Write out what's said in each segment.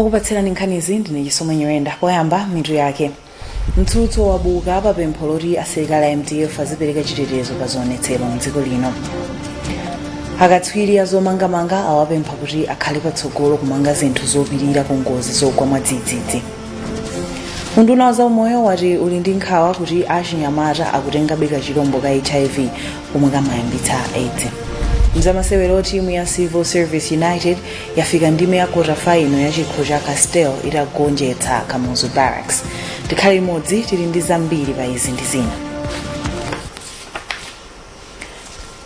Okupatsirani nkhanizi ndine Chisomo Nyirenda. Poyamba, mitu yake. Mtsutso wabuka pa pempho loti asilikali a MDF azipereka chitetezo pa zionetsero mdziko lino. Akatswiri azomangamanga awapempha kuti akhale patsogolo kumanga zinthu zopirira ku ngozi zogwa mwadzidzidzi. Unduna wa zaumoyo wati uli ndi nkhawa kuti achinyamata akutengabe kachilombo ka HIV komwe kamayambitsa AIDS. Mzamasewero, timu ya Civil Service United yafika ndime ya quarter final ya chikho cha Castel itagonjetsa Kamuzu Barracks. Tikhale limodzi, tili ndi zambiri pa izi ndi zina.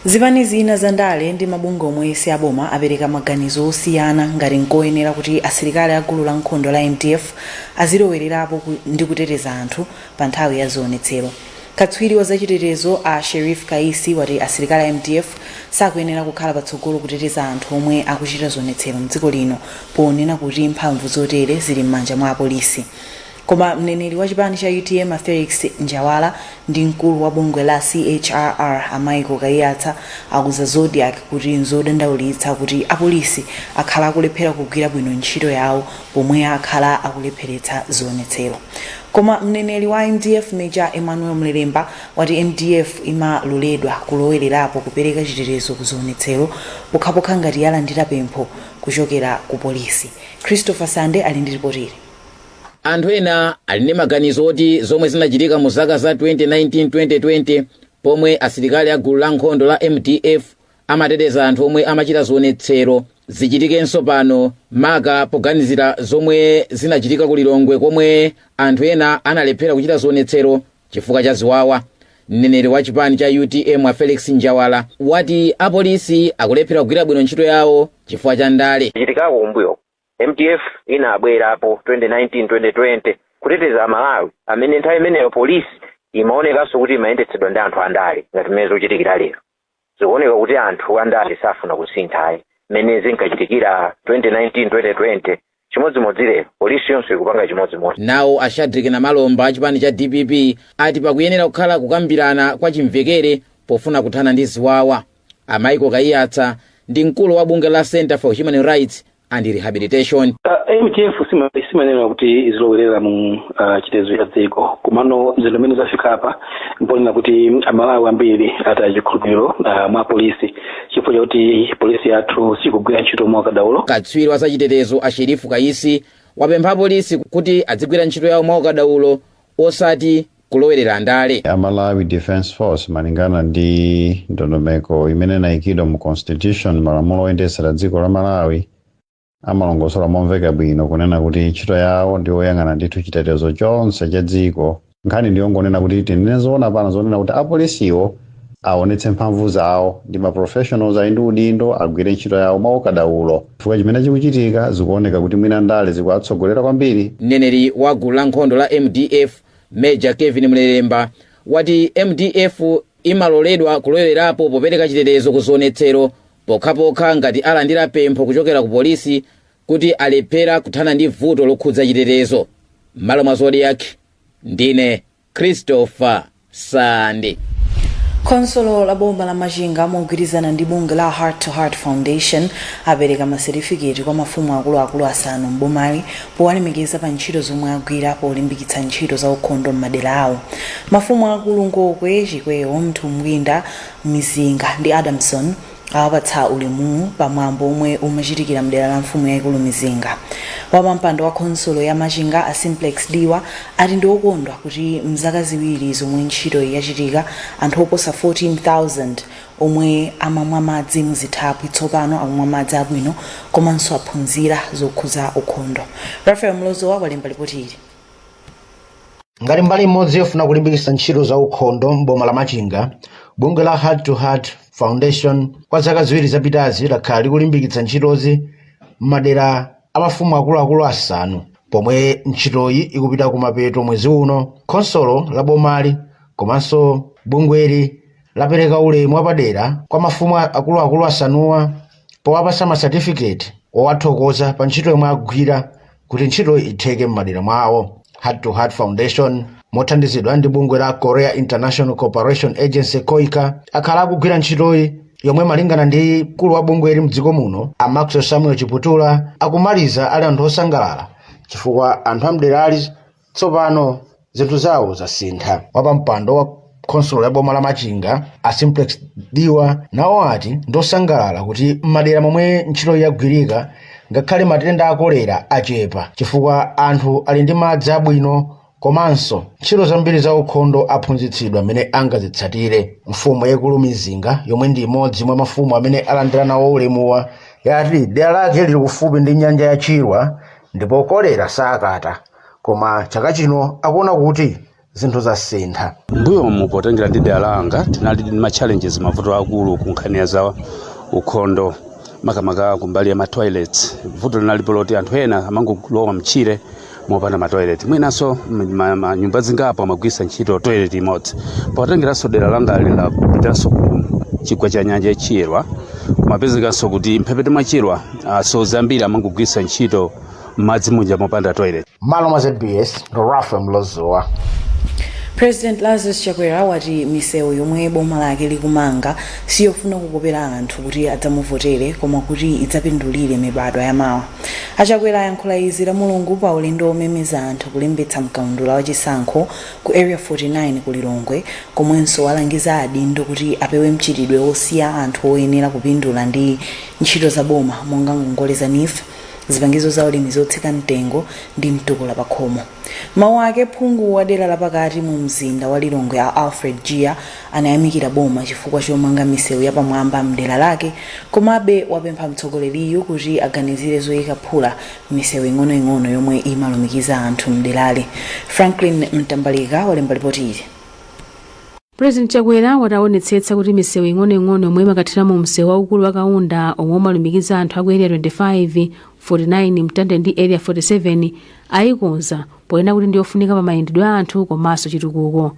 Zipani zina za ndale ndi mabungwe omwe si aboma apereka maganizo osiyana ngati nkoyenera kuti asilikali a gulu la nkhondo la MDF azilowererapo ndi kuteteza anthu pa nthawi ya zionetsero. Katswiri wa zachitetezo a Sherif Kaisi wati asilikali a MDF sakuyenera kukhala patsogolo kuteteza anthu omwe akuchita zionetsero mdziko lino ponena kuti mphamvu zotere zili m'manja mwa apolisi. Koma mneneri wa chipani cha utm a Felix Njawala ndi mkulu wa bungwe la CHRR a Michael Kaiyatsa auza Zodiak kuti nzodandaulitsa kuti apolisi akhala akulephera kugwira bwino ntchito yawo pomwe akhala akulepheretsa zionetsero. Koma mneneri wa MDF Major Emmanuel Mlelemba wati MDF imaloledwa kulowererapo kupereka chitetezo ku zionetsero pokhapokha ngati yalandira pempho kuchokera ku polisi. Christopher Sande ali ndi ripoti ili. Anthu ena ali ndi maganizo oti zomwe zinachitika mu zaka za 2019-2020 pomwe asilikali a gulu la nkhondo la MDF amateteza anthu omwe amachita zionetsero zichitikenso pano, maka poganizira zomwe zinachitika ku Lilongwe komwe anthu ena analephera kuchita zionetsero chifukwa cha ziwawa. Mneneri wa chipani cha UTM a Felix Njawala wati apolisi akulephera kugwira bwino ntchito yawo chifukwa cha ndale. Chitikako kumbuyo MDF inabwerapo 2019 2020 kuteteza Amalawi amene nthawi imeneyo polisi imaonekanso kuti imayendetsedwa ndi anthu andale ngati mmene zikuchitikira lero. Zikuoneka kuti anthu andale safuna kusintha ayi. Mmene zinkachitikira 2019 2020 chimodzimodzi lero polisi yonso ikupanga chimodzimodzi. Nawo a Shadric Namalomba a chipani cha DPP ati pakuyenera kukhala kukambirana kwa chimvekere pofuna kuthana ndi ziwawa. A Michael Kaiyatsa ndi mkulu wa bungwe la Center for Human Rights and Rehabilitation. MDF simanena kuti izilowerera mu chitetezo cha dziko, komano zinthu mmene zafika apa mponena kuti Amalawi ambiri ataya chikhulupiriro mwa polisi chifukwa chakuti polisi yathu sikugwira ntchito mwa ukadaulo. Katswiri wa zachitetezo a Sherifu Kaisi wapempha apolisi kuti adzigwira ntchito yawo mwa ukadaulo osati kulowerera ndale. A Malawi Defence Force, malingana ndi ndondomeko imene inayikidwa mu constitution, malamulo oyendetsera dziko la Malawi, amalongosola momveka bwino kunena kuti ntchito yawo ndi yoyang'ana ndithu chitetezo chonse cha dziko. Nkhani ndiyongonena kuti tinene zoona pano, zonena kuti apolisiwo aonetse mphamvu zawo ndi ma professionals ali ndi udindo, agwire ntchito yawo mwaukadaulo, chifukwa chimene chikuchitika zikuoneka kuti mwina ndale zikuwatsogolera kwambiri. Mneneri wa gulu la nkhondo la MDF Major Kevin Mlelemba wati MDF imaloledwa kulowererapo popereka chitetezo ku zionetsero pokhapokha ngati alandira pempho kuchokera ku polisi kuti alephera kuthana ndi vuto lokhudza chitetezo. M'malo mwa Zodiak, ndine Christopher Sande. Khonsolo la boma la Machinga mogwirizana ndi bungwe la Heart to Heart Foundation apereka masetifiketi kwa mafumu akuluakulu asanu m'bomali powalemekeza pa ntchito zomwe agwira polimbikitsa ntchito za ukhondo m'madera awo. Mafumu akulu Ngokwe, Chikwewo, Mthumbwinda, Mizinga ndi Adamson awapatsa ulemuwu pa mwambo omwe umachitikira mdera la mfumu yaikulu Mizinga. Wapampando wa khonsolo ya Machinga a Simplex Diwa ati ndi okondwa kuti mzaka 2 zomwe ntchitoyi yachitika, anthu oposa 14,000 omwe amamwa madzi muzithaphwi tsopano akumwa madzi abwino komanso aphunzira zokhudza ukhondo. Raphael Mlozowa walemba lipoti ili. Ngati mbali imodzi yofuna kulimbikitsa ntchito za ukhondo m'boma la Machinga, bungwe la Heart to Heart Foundation kwa zaka 2 zapitazi lakhala likulimbikitsa ntchitozi m'madera a mafumu akuluakulu asanu. Pomwe ntchitoyi ikupita kumapeto mwezi uno, khonsolo la bomali komanso bungweli lapereka ulemu wapadera kwa mafumu akuluakulu asanuwa powapatsa masatifiketi owathokoza pa ntchito yomwe agwira kuti ntchitoyi itheke m'madera mwawo. Heart to Heart Foundation mothandizidwa ndi bungwe la Korea International Cooperation Agency, KOICA, akhala akugwira ntchitoyi Yomwe malingana ndi mkulu wa bungweli mdziko muno, a Maxwell Samuel Chiputula, akumaliza ali anthu osangalala chifukwa anthu amderali tsopano zinthu zawo zasintha. Wapampando wa khonsolo ya boma la Machinga, a Simplex Diwa, nawo ati ndosangalala kuti m'madera momwe ntchito yagwirika, ngakhale matenda a kolera achepa chifukwa anthu ali ndi madzi abwino, komanso ntchito zambiri za ukhondo aphunzitsidwa amene angazitsatire. Mfumu yaikulu Mizinga, yomwe ndi imodzi mwa mafumu amene alandira nawo ulemuwa, yati dera lake lili kufupi ndi nyanja ya Chilwa ndipo kolera sakata, koma chaka chino akuona kuti zinthu zasintha. Mbuyomu, potengera ndi dera langa, tinali ndi ma challenges, mavuto akulu ku nkhani ya za ukhondo, makamaka kumbali ya ma toilets. Vuto linalipo loti anthu ena amangolowa mtchire mopanda ma toilet, mwinanso nyumba zingapo amagwiritsa ntchito toilet imodzi. Potengeranso dera langa lilapitanso ku chigwa cha nyanja ya Chilwa, kumapezekanso kuti mphepete mwa Chilwa asodzi ambiri amangogwiritsa ntchito madzi munja mopanda toilet. Malo mwa ZBS, Rafa Mlozowa. President Lazarus Chakwera wati misewu yomwe boma lake likumanga siyofuna kukopera anthu kuti adzamuvotere, koma kuti idzapindulire mibadwa yamawa. Achakwera ayankhula izi la Mulungu pa ulendo womemeza anthu kulembetsa mkaundula wachisankho ku Area 49 ku Lilongwe, komwenso walangiza adindo kuti apewe mchitidwe wosiya anthu oyenera kupindula ndi ntchito za boma monga ngongole za NEEF, zipangizo za ulimi zotsika mtengo ndi mtukula pa khomo. Mawu ake, phungu wa dera lapakati mu mzinda wa Lilongwe, a Alfred Gia, anayamikira boma chifukwa chomanga misewu yapamwamba mdera lake, komabe wapempha mtsogoleriyu kuti aganizire zoyika phula misewu ing'onoing'ono yomwe imalumikiza anthu mderali. Franklin Mtambalika walemba ripoti ili. President Chakwera wataonetsetsa kuti misewu ing'onoing'ono yomwe imakathira mu msewu waukulu wa Kaunda, omwe umalumikiza anthu aku Area 25, 49, Mtande ndi Area 47, ayikonza, ponena kuti ndiyofunika pa mayendedwe a anthu komanso chitukuko.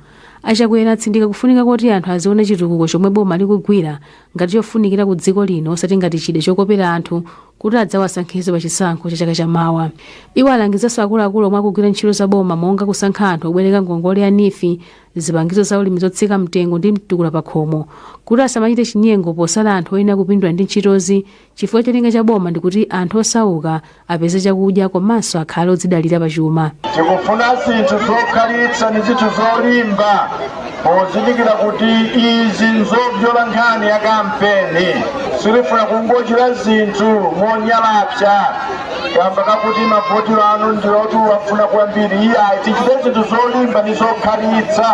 Achakwera atsindika kufunika kuti anthu aziona chitukuko chomwe boma likugwira ngati chofunikira ku dziko lino, osati ngati chida chokopera anthu kuti adzawasankhenso pa chisankho cha chaka chamawa. Iwo alangizanso akuluakulu omwe akugwira ntchito za boma, monga kusankha anthu obwereka ngongole ya NEEF, zipangizo za ulimi zotsika mtengo ndi mtukula pa khomo, kuti asamachite chinyengo posala anthu oyenera kupindula ndi ntchitozi, chifukwa cholinga cha boma ndikuti anthu osauka apeze chakudya komanso akhale odzidalira pachuma. Tikufuna zinthu zokhalitsa ndi zinthu zolimba, pozindikira kuti izi nzobzola nkhani ya kampeni. Sitifuna kungochita zinthu monyalapsa kamba kakuti mavoti anu ndioti wafuna kwambiri. Iyayi, tichite zinthu zolimba ndi zokhalitsa,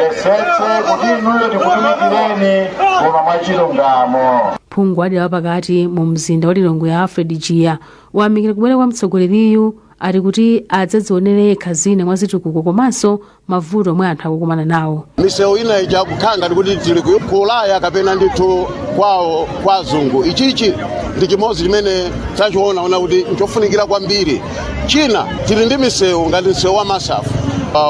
yesetse kuti inuyo tikutumikireni koma mwachilungamo. Phungu wadera wapakati mu mzinda wa Lilongwe, Alfred Jiya, wayamikira kubwera kwa mtsogoleriyu, ati kuti adzadzionere yekha zina mwa zitukuko komanso mavuto omwe anthu akukumana nawo. Misewu ina ija kukhala ngati kuti tili ku Ulaya kapena ndithu kwawo kwa azungu. Ichichi ndi chimodzi chimene tachiona ona kuti nchofunikira kwambiri. China, tili ndi misewu ngati msewu wa Masafu,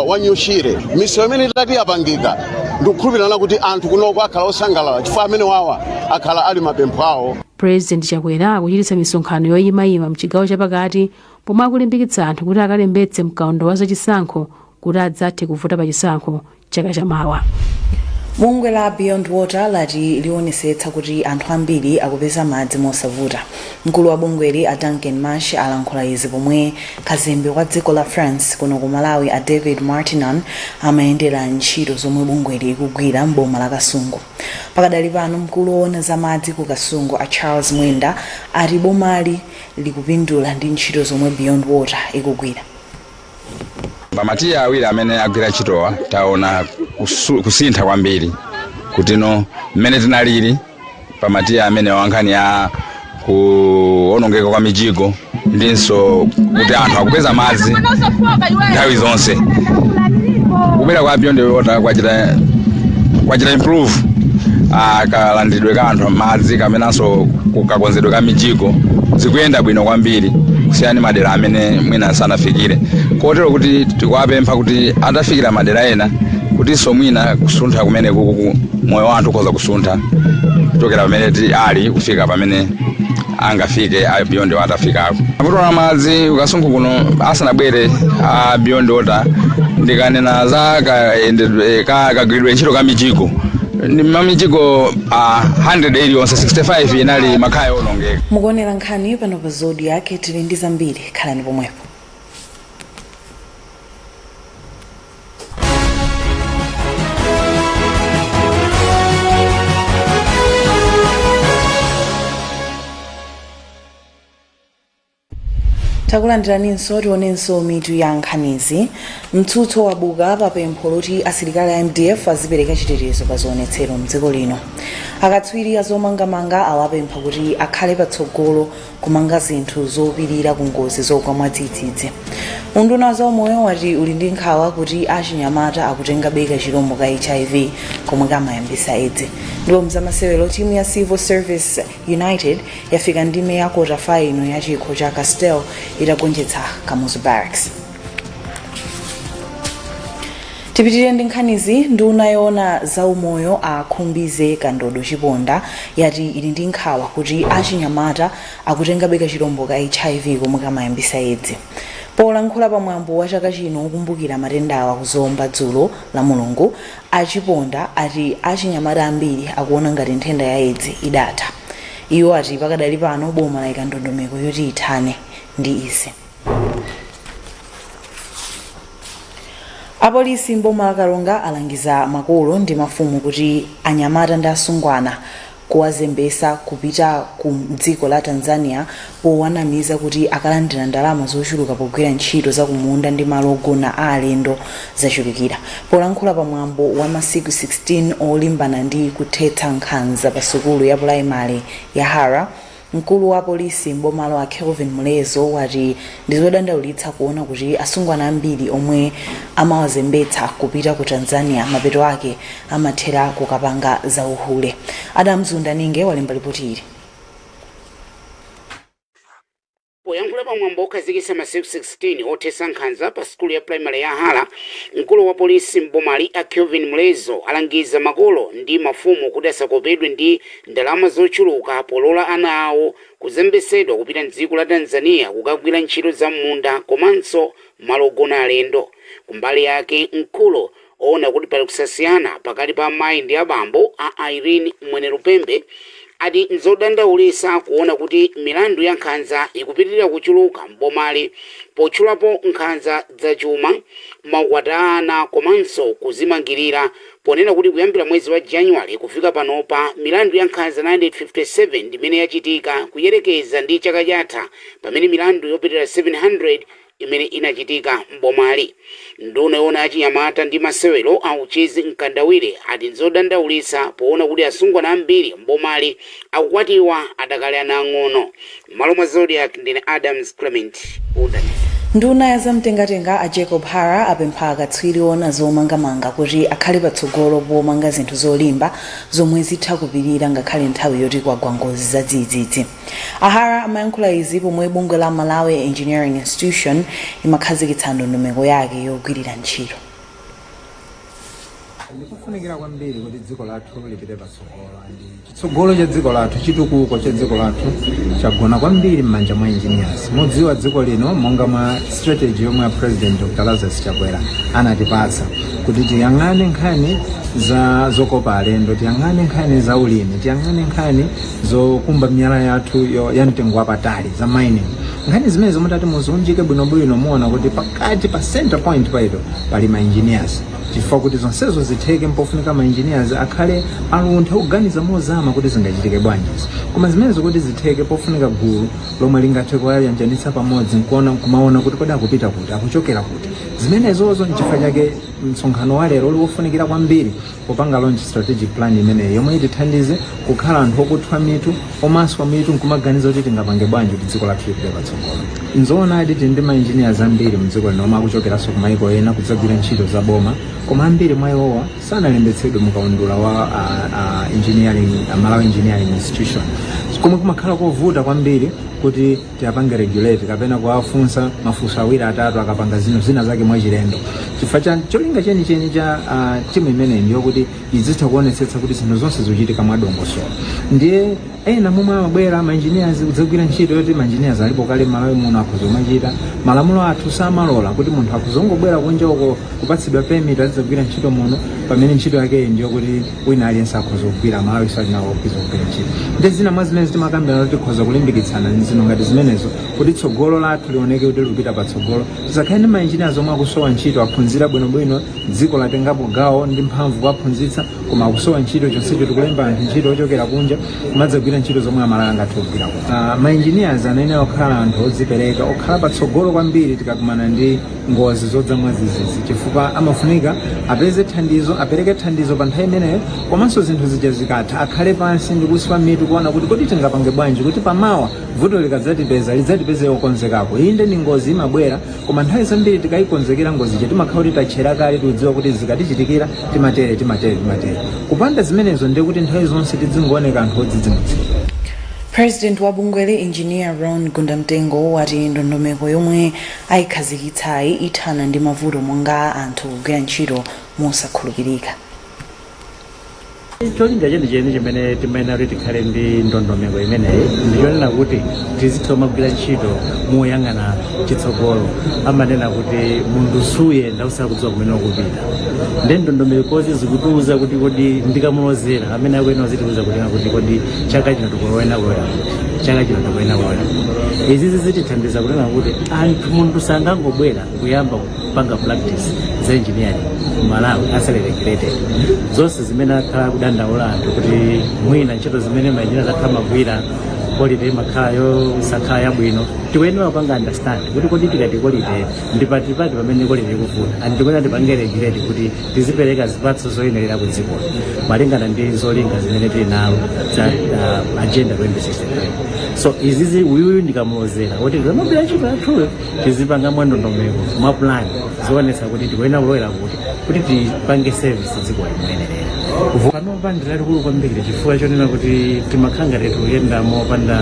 wa New Shire. Misewu imene itati yapangika, ndikukhulupirira kuti anthu kunoko akhala osangalala, chifukwa amene wawa akhala ali mapempho awo. President Chakwera akuchititsa misonkhano yoyimayima mchigawo chapakati pomwe akulimbikitsa anthu kuti akalembetse mkaundula wa zachisankho kuti adzathe kuvota pa chisankho chaka chamawa. Bungwe la Beyond Water lati liwonesetsa kuti anthu ambiri akupeza madzi mosavuta. Mkulu wa bungweli, a Duncan Marsh, alankhula izi pomwe kazembe wa dziko la France kuno ku Malawi, a David Martinon, amayendera ntchito zomwe bungweli ikugwira m'boma la Kasungu. Pakadali pano, mkulu woona za madzi ku Kasungu, a Charles Mwenda, ati bomali likupindula ndi ntchito zomwe Beyond Water ikugwira. Pamatiya awiri amene agwira ntchitowa, taona kusintha kwambiri kutino mmene tinalili pamatiya amene wankhani ya kuwonongeka kwa mijigo ndinso kuti anthu akupeza madzi nthawi zonse. Kubwera kwa Beyond Water kwachita improve kalandiridwe ka anthu madzi kamenanso kakonzedwe ka mijigo zikuyenda bwino kwambiri kusiyana ndi madera amene mwina sanafikire, kotero kuti tikuwapempha kuti atafikira madera ena, kutinso mwina kusuntha kumene kuku moyo wa anthu ukhoza kusuntha kuchokera pamene ali kufika pamene angafike a Beyond Water afikako. Mavuto a madzi kuKasungu kuno asanabwere a Beyond Water, ndikanena za kagwiridwe ntchito ka mijigo. Ndi mamijigo 100 iliyonse 65 inali makhaya onongeka. Mukuonera nkhani pano pa Zodiak. Tili ndi zambiri, khalani pomwepo. Takulandiraninso. Tionenso mitu ya nkhanizi. Mtsutso wabuka pa pempho loti asilikali a MDF azipereka chitetezo pa zionetsero mdziko lino. Akatswiri azomangamanga awapempha kuti akhale patsogolo kumanga zinthu zopirira ku ngozi zogwa mwadzidzidzi. Unduna wa zaumoyo wati uli ndi nkhawa kuti achinyamata akutengabe kachilombo ka HIV komwe kamayambisa Edzi. Ndipo mzamasewero, timu ya Civil Service United yafika ndime ya quarter final ya chikho cha Castel itagonjetsa Kamuzu Barracks. Tipitirire ndi nkhanizi. Nduna yoona zaumoyo a Khumbize Kandodo Chiponda yati ili ndi nkhawa kuti achinyamata akutengabe kachilombo ka HIV komwe kamayambisa Edzi. Polankhula pamwambo wa chaka chino wokumbukira matendawa ku Zomba dzulo la Mulungu, a Chiponda ati achinyamata ambiri akuona ngati nthenda ya Edzi idatha. Iwo ati pakadali pano boma layika ndondomeko yoti ithane ndi izi. Apolisi m'boma la Karonga alangiza makolo ndi mafumu kuti anyamata ndi asungwana kuwazembesa kupita ku dziko la Tanzania powanamiza kuti akalandira ndalama zochuluka pogwira ntchito za kumunda ndi malo ogona a alendo zachulukira. Polankhula pa mwambo wa masiku 16 olimbana ndi kuthetsa nkhanza pa sukulu ya pulaimali ya Hara, mkulu wa polisi m'bomalo a Kelvin Mulezo wati ndizodandaulitsa kuona kuti asungwana ambiri omwe amawazembetsa kupita ku Tanzania mapeto ake amathera kukapanga zauhule. Adam Zundaninge walemba ripoti ili. Poyankhula pa mwambo okhazikitsa masiku 16 othetsa nkhanza pa sukulu ya primary ya Hala, mkulu wa polisi m'bomali a Kelvin Mulezo alangiza makolo ndi mafumu kuti asakopedwe ndi ndalama zochuluka polola ana awo kuzembesedwa kupita mdziko la Tanzania kukagwira ntchito za m'munda komanso malo ogona alendo. Kumbali yake, mkulu oona kuti pali kusasiyana pakati pa amayi ndi abambo a Irene Mwenelupembe ati nzodandaulitsa kuona kuti milandu ya nkhanza ikupitirira kuchuluka m'bomali, potchulapo nkhanza zachuma, maukwati a ana komanso kuzimangirira, ponena kuti kuyambira mwezi wa Januwale kufika panopa milandu ya nkhanza 957 ndimene yachitika, kuyerekeza ndi chaka chatha pamene milandu yopitirira 700 imene inachitika m'bomali. Nduna yoona achinyamata ndi masewero a Uchizi Mkandawire ati nzodandaulitsa poona kuti asungwana ambiri m'bomali akukwatiwa adakali ana ang'ono. M'malo mwa Zodiak, ndine Adams Clement Undani. Nduna ya zamtengatenga a Jacob Hara apempha akatswiri oona zomangamanga kuti akhale patsogolo pomanga zinthu zolimba zomwe zitha kupirira ngakhale nthawi yoti kwagwa ngozi za dzidzidzi. A Hara amayankhula izi pomwe bungwe la Malawi Engineering Institution imakhazikitsa ndondomeko yake yogwirira ntchito. Ndikufunikira kwambiri kuti dziko lathu lipite patsogolo, ndi chitsogolo cha dziko lathu, chitukuko cha dziko lathu chagona kwambiri m'manja mwa engineers. Mudziwa dziko lino, monga mwa strategy yomwe a President Dr Lazarus Chakwera anatipatsa kuti tiyang'ane nkhani za zokopa alendo, tiyang'ane nkhani za ulimi, tiyang'ane nkhani zokumba miyala yathu ya mtengo wapatali, za mining. Nkhani zimene mutati muziunjike bwinobwino, muona kuti pakati pa center point paito pali ma engineers, chifukwa kuti zonsezo zitheke mpofunika ma engineers akhale aluntha kuganiza mozama kuti zingachitike bwanji. Koma zimenezo kuti zitheke, pofunika gulu lomwe lingathe kuwayanjanitsa pamodzi nkuona kumaona kuti kodi akupita kuti, akuchokera kuti. Zimenezozo nchifukwa chake msonkhano wa lero uli wofunikira kwambiri popanga launch strategic plan imeneyi yomwe itithandize kukhala anthu okuthwa mitu, omaswa mitu nkumaganiza kuti tingapange bwanji kuti dziko lathu lipite patsogolo. Nzoonadi, tili ndi ma engineers ambiri mdziko lino omwe akuchokeranso ku maiko ena kudzagwira ntchito za boma, koma ambiri mwa iwowa sanalembetsedwe mukaundula wa engineering, Malawi Engineering Institution, komwe kumakhala kovuta kwambiri. Kuti tiapange regulate kapena kuwafunsa mafunso awiri atatu akapanga zinthu zina zake mwachilendo, chifukwa cha cholinga chenicheni cha timu imeneyi ndiyokuti izitha kuonetsetsa kuti zinthu zonse zikuchitika mwadongosolo. Ndiye ena momwe amabwera ma engineers kudzagwira ntchito yoti ma engineers alipo kale m'Malawi muno akhoza kumachita, malamulo athu samalola kuti munthu akuzongobwera kunja uko kupatsidwa permit azidzagwira ntchito muno, pamene ntchito yakeyi ndiyokuti wina aliyense akhoza kugwira, Malawi sali nawo akhoza kugwira ntchito. Ndi zina mwa zimene timakambirana kuti tikhoza kulimbikitsana zinthu ngati zimenezo kuti tsogolo lathu lioneke kuti likupita patsogolo, tisakhale ndi ma engineers omwe akusowa ntchito. Aphunzira bwinobwino, dziko latengapo gawo ndi mphamvu kuwaphunzitsa, koma akusowa ntchito, chonsecho tikulemba anthu ntchito ochokera kunja kumadzagwira ntchito zomwe Amalawi angathe kugwira kuno. Ma engineers anayenera kukhala anthu odzipereka, okhala patsogolo kwambiri tikakumana ndi ngozi zodza mwadzidzidzi, chifukwa amafunika apeze thandizo, apereke thandizo pa nthawi imeneyo, komanso zinthu zija zikatha akhale pansi ndi kuswa mitu kuona kuti kodi tingapange bwanji kuti pamawa vuto likadzatipeza lidzatipeze okonzekapo. Inde, ni ngozi imabwera, koma nthawi zambiri tikayikonzekera ngozi ija timakhala kuti tatchera kale, tikudziwa kuti zikatichitikira timatere, timatere, timatere. Kupanda zimenezo ndiye kuti nthawi zonse tidzingooneka anthu odzidzimutsidwa. President wa bungweli, Engineer Ron Gundamtengo, wati ndondomeko yomwe ayikhazikitsayi ithana ndi mavuto monga anthu kugwira ntchito mosakhulupirika. Cholinga chenicheni chimene timayenera kuti tikhale ndi ndondomeko imeneyi ndichonena kuti tizitha kumagwira ntchito moyang'ana chitsogolo. Amanena kuti munthu suyenda usakudziwa kumene ukupita. Ndi ndondomekozi zikutiuza kuti kodi ndikamulozera amene akuyenera kuzitiuza kunena kuti kodi chaka chino tikuyenera kulowera kuti, chaka chino tikuyenera kulowera kuti. Izizi zitithandiza kunena kuti anthu, munthu sangangobwera kuyamba kupanga practice za engineering ku Malawi asali regulated. Zonse zimene akhala kudandaula anthu kuti mwina ntchito zimene ma engineers akhala amagwira, quality imakhala yosakhala yabwino, tikuyenera kupanga understand kuti kodi tikati quality ndi patipati pamene quality ikuvuta, and tikuyenera tipange regulate kuti tizipereka zipatso zoyenerera ku dziko malingana ndi zolinga zimene tili nazo za Agenda 2063. So izizi, uyuyu ndikamulozera kuti tikamagwira ntchito yathuyo tizipanga mwa ndondomeko, mwa plan zoonetsa kuti tikuyenera kulowera kuti kuti tipange service dziko limoyenerera. Panopa ndi lalikulu kwambiri chifukwa chonena kuti timakhala ngati tikuyenda mopanda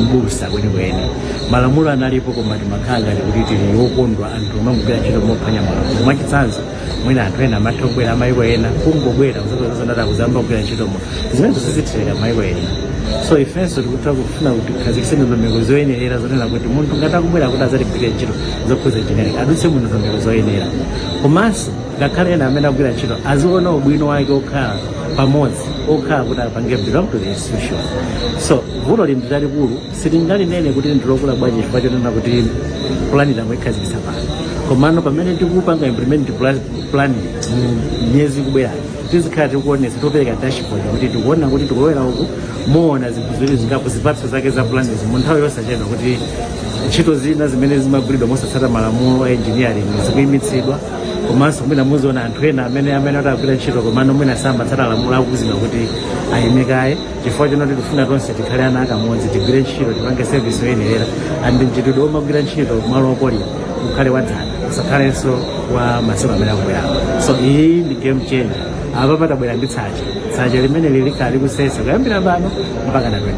mbusa kwenikweni. Malamulo analipo, koma timakhala ngati kuti tili wokondwa, anthu amangogwira ntchito mophwanya malamulo. Mwachitsanzo, mwina anthu ena amatha kubwera amayiko ena, kungobwera kuzapeza kuzamba kugwira ntchitomo, zimenezo sizitheka mayiko ena. So ifenso tikutha kufuna kuti tikhazikitse ndondomeko zoyenerera zonena kuti munthu ngati akubwera kuti azatigwirire ntchito zokhudza engineering adutse mu ndondomeko zoyenera, komanso ngakhale ena amene akugwira ntchito aziona ubwino wake okhala pamodzi, okhala kuti apange belong to the institution. So vuto li ndi lalikulu, sitingalinene kuti ndilokula bwanji chifukwa chonena kuti plan tangoikhazikitsa pano, komano pamene tikupanga implement plan mu miyezi ikubwerayi, tizikhala tikuonetsa, tikupereka dashboard kuti tikuona kuti tikulowera uku. Muona zinthu ziwiri zingapo, zipatso zake za planizi mu nthawi yosachedwa, kuti ntchito zina zimene zimagwiridwa mosatsata malamulo a engineering zikuyimitsidwa, komanso mwina muziona anthu ena amene atagwira ntchito komano mwina samatsata lamulo akuuzidwa kuti ayime kaye, chifukwa chonoti tifuna tonse tikhale ana akamodzi, tigwire ntchito, tipange service yoyenerera, and mchitidwe womagwira ntchito malo okolera ukhale wadzana, usakhalenso wa masiku amene akubwerawo. So iyi ndi game changer. Apa patabwera ndi tsache, tsache limene lilikhala likusesa kuyambira pano mpaka na 2030.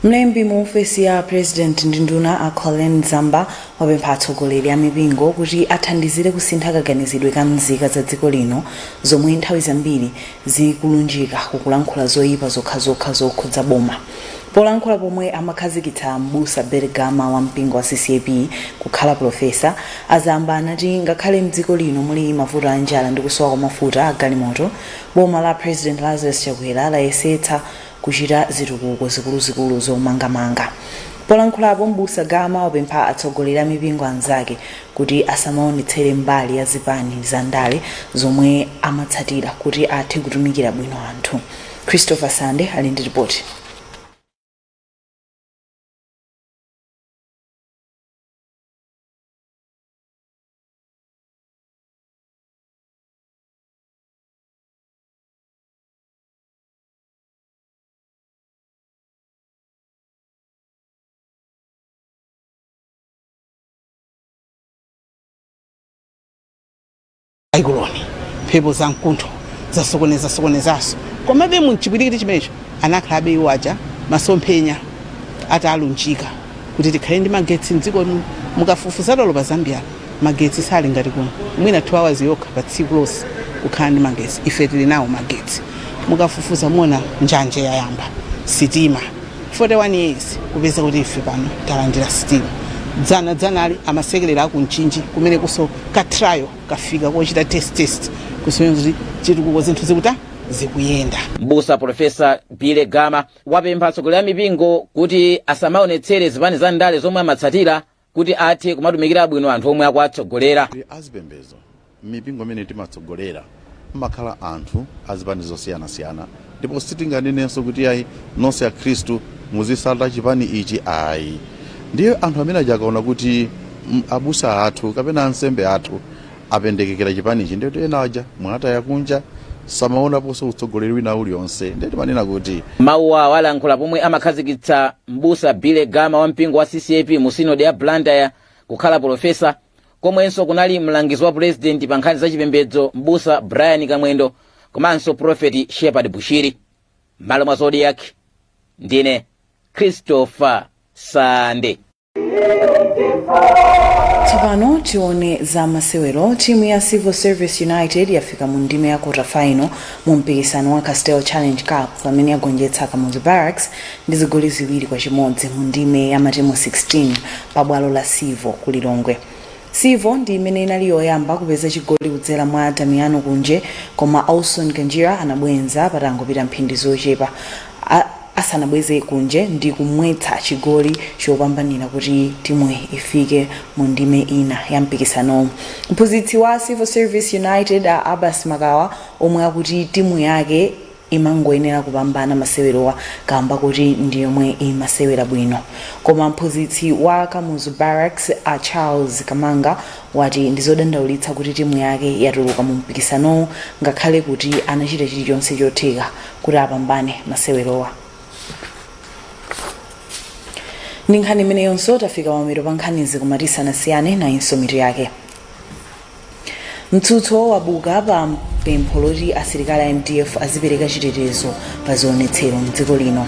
Mlembi mu ofesi ya President ndi nduna a Colleen Zamba wapempha atsogoleri a mipingo kuti athandizire kusintha kaganizidwe ka nzika za dziko lino zomwe nthawi zambiri zikulunjika kukulankhula zoyipa zokhazokha zokhudza boma. Polankhula pomwe amakhazikitsa M'busa Bergama wa mpingo wa CCAP kukhala pulofesa, a Zamba anati ngakhale mdziko lino muli mavuto a njala ndi kusowa kwa mafuta a galimoto, boma la President Lazarus Chakwera layesetsa kuchita zitukuko zikuluzikulu zomangamanga. Polankhulapo, M'busa Gama wapempha atsogoleri a mipingo anzake kuti asamaonetsere mbali ya zipani za ndale zomwe amatsatira kuti athe kutumikira bwino anthu. Christopher Sande ali ndi ripoti. Cyclone, mphepo za mkuntho zasokoneza sokonezanso, komabe mu mchipwirikiti chimenecho anakhalabe iwo aja masomphenya Atalunjika kuti tikhale ndi magetsi mdziko muno. Mukafufuza lero pa Zambia, magetsi sali ngati kuno, mwina 2 hours yokha pa tsiku lonse kukhala ndi magetsi. Ife tili nawo magetsi. Mukafufuza muona njanje yayamba, sitima, 41 years kupeza kuti ife pano talandira sitima. Dzana dzanali amasekerera aku Mchinji kumene kuso ka trial kafika kochita test kusonyeza kuti chitukuko, zinthu zikuta zikuyenda. Mbusa Profesa Billy Gama wapempha atsogoleri a mipingo kuti asamaonetsere zipani za ndale zomwe amatsatira kuti athe kumatumikira bwino anthu omwe akuwatsogolera. Azipembezo mipingo imene timatsogolera mmakhala anthu azipani zosiyanasiyana, ndipo sitinganenenso kuti ayi, nonse akhristu muzisata chipani ichi, ayi. Ndiye anthu amene aja akaona kuti abusa athu kapena ansembe athu apendekekera chipanichi, ndiye kuti ena aja mwataya kunja, samaonaponso utsogoleri wina uliwonse. Ndiye timanena kuti Mawu awo alankhula pomwe amakhazikitsa mbusa Billy Gama wa mpingo wa CCAP mu sinodi ya Blantyre kukhala polofesa, komwenso kunali mlangizi wa purezidenti pa nkhani za chipembedzo mbusa Brian Kamwendo komanso Profeti Shepherd Bushiri. M'malo mwa Zodiak, ndine Christopher Sande. Tsopano tione za masewero. Timu ya Civil Service United yafika mu ndime ya quarter final mu mpikisano wa Castel Challenge Cup pamene yagonjetsa Kamuzu Barracks ndi zigoli 2-1 mu ndime ya matimu 16 pa bwalo la Civo ku Lilongwe. Civo ndi imene inali yoyamba kupeza chigoli kudzera mwa Damiano Kunje, koma Olson Kanjira anabwenza patangopita mphindi zochepa asanabweze Kunje ndi kumwetsa chigoli chopambanira kuti timuyi ifike mu ndime ina ya mpikisanowu. Mphunzitsi wa Civil Service United a Abbas Makawa omwe akuti timu yake imangoyenera kupambana masewerowa kamba kuti ndi yomwe imasewera bwino, koma mphunzitsi wa Kamuzu Barracks a Charles Kamanga wati ndizodandaulitsa kuti timu yake yatuluka mu mpikisanowu ngakhale kuti anachita chilichonse chotheka kuti apambane masewerowa. Ndi nkhani imeneyonso tafika pamapeto pa nkhanizi, koma tisanasiyane nayinso mitu yake. Mtsutso wabuka pa pempho loti asilikali a MDF azipereka chitetezo pa zionetsero mdziko lino.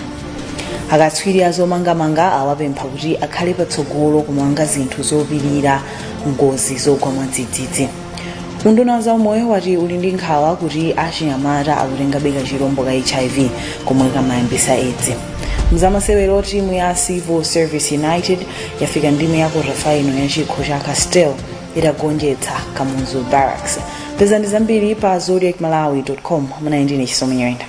Akatswiri azomangamanga awapempha kuti akhale patsogolo kumanga zinthu zopirira ngozi zogwa mwadzidzidzi. Unduna wa zaumoyo wati uli ndi nkhawa kuti achinyamata akutengabe kachirombo ka HIV komwe kamayambisa Edzi. Mzamasewero, timu ya Civil Service United yafika ndime ya quarter final ya chikho cha Castel itagonjetsa Kamuzu Barracks. Pezani zambiri pa zodiakmalawi.com. Munali ndine Chisomo Nyirenda.